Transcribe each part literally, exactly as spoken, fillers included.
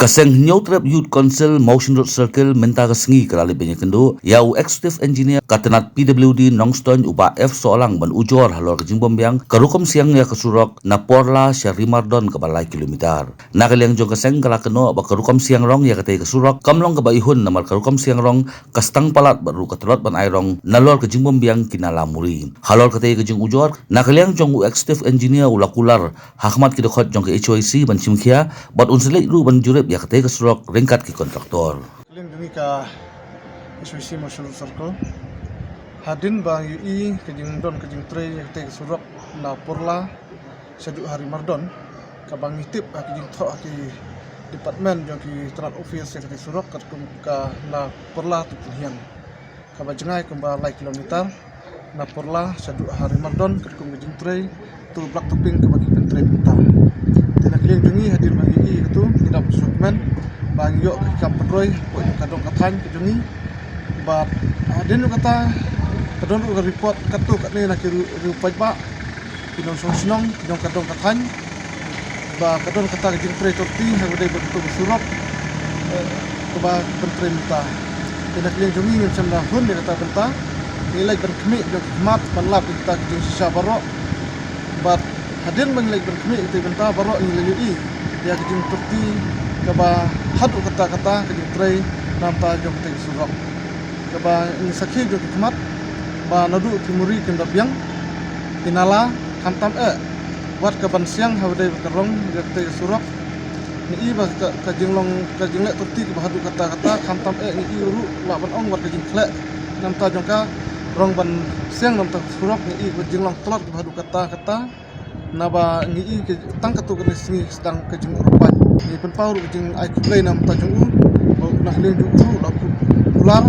Ka seng Hynñiewtrep Youth Council, Mawshynrut Circle, mynta ka sngi ka la leit ban ïakynduh ïa u Executive Engineer ka tnat P W D Nongstoiñ, u Bah F Sohlang, ban ujor halor ka jingbymbiang ka rukom siang ïa ka surok na Porla sha Ri Mardon kaba lai kilometer. Na ka liang jong ka seng ka la kynnoh ba ka rukom siang rong ïa katei ka surok kam long kaba ihun, namar ka rukom siang rong ka stang palat bad ruh ka tlot ban ai rong nalor ka jingbymbiang ki nala muri. Halor katei ka jingujor, na ka liang jong u Executive Engineer u la kular ha khmat ki dkhot jong ka H Y C ban shim khia, bad un sa leit ruh ban jurip ïa katei ka surok ryngkat ki kontraktor. Ka liang jong ngi ka H Y C Mawshynrut Circle, hadien ba ngi ïohi ka jingdon ka jingtrei ïa katei ka surok na Porla shaduh ha Ri Mardon, kaba ngi tip ha ka jingthoh ha ki department jong ki tnat office ïa katei ka surok, katkum ka na Porla to Pynhiang, kaba jngai kumba lai kilometer na Porla shaduh ha Ri Mardon, katkum ka jingtrei to blacktopping kaba ki pyntrei mynta. Te na ka liang jong ngi, hadien ba ngi ïohi katu, ngi dap sngewkmen ba ngi ïoh ka kam pynroi hapoh jong ka dong ka thaiñ ka jong ngi. Bad hadien jong kata, ka don ruh ka report katto katne na ki riew, riew paidbah, ki nongshong shnong jong ka dong ka thaiñ, ba ka don kata ka jingtrei torti ha kaba ïadei bad katu ka surok, eh, kaba pyntrei mynta. Te na ka liang jong ngi, ngim shym la hun ïa kata bynta. Ngi leit ban khmih jong ki khmat ban lap ïa kata ka jingshisha baroh. Bad hadien ba ngi leit ban khmih ïa kata bynta, baroh ngi la ïohi ïa ka jingtorti kaba haduh katta katta ka jingtrei na bynta jong katei ka surok, kaba ngi sakhi jong ki khmat ba naduh ki muri kim da biang, ki nala khamtam eh wat ka ban siang ha kaba ïadei bad ka rong ïa katei ka surok. Ngi i ba ka, ka jinglong, ka jingleh torti kaba haduh katta katta, khamtam eh ngi i ruh lah ban ong wat ka jingkhleh na bynta jong ka rong ban siang na bynta ka surok, ngi i ba jinglong tlot kaba haduh katta katta. Naba ngi i ka tang katto katne sngi sdang ka jingurpait. Ngi pynpaw ruh ka jingai khublei na bynta jong u, ba na ka liang jong u ruh u la ku-, kular.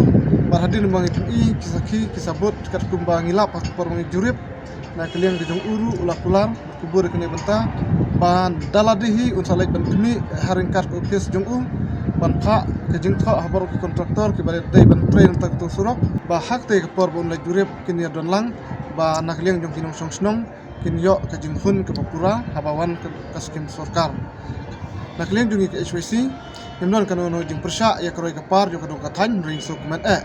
Bad hadien ba ngi pyni ki sakhi ki sabut katkum ba ngi lap ha ka por ba ngi jurip, na ka liang ka jong u ruh u la kular, u la kubur ïa kane bynta, ba da lade hi un sa leit ban khmih ha ryngkat ka office jong u ban phah ka jingthoh ha baroh ki kontraktor kiba dei ban trei na bynta katu ka surok, ba ha katei ka por ba un leit jurip kin ïa don lang, ba na ka liang jong ki nongshong shnong kin ïoh ka jinghun kaba pura haba wan ka, ka skim sorkar. Na ka liang jong ngi ka H Y C, ngim don kano kano jingpyrshah ïa ka roi ka par jong ka dong ka thaiñ, hynrei ngi sngewkmen eh.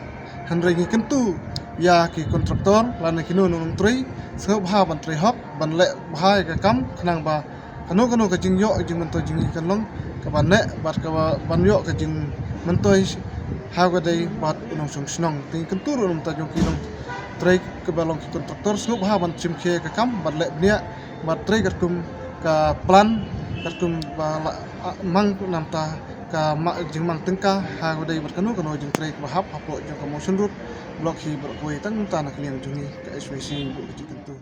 Hynrei ngi kyntu ïa ki kontraktor lane kino kino nongtrei, sngewbha ban trei hok, ban leh bha ïa ka kam, khnang ba kano kano ka jingïoh jingmyntoi jong ngi kan long kaba neh bad kaba ban ïoh ka jingmyntoi ha kaba dei bad u nongshong shnong. Te ngi kyntu ruh na bynta jong ki nongtrei kiba long ki kontraktor, sngewbha ban shim khia ïa ka kam, ban leh bniah, ban trei katkum ka plan, katkum ba la, ah, mang na bynta ka ma-, jingmang tyngka ha kaba dei bad kano kano jingtrei kaba hap hapoh jong ka Mawshynrut Block hi baroh kawei. Tang mynta na ka liang jong ngi ka H Y C ngi buh ka jingkyntu.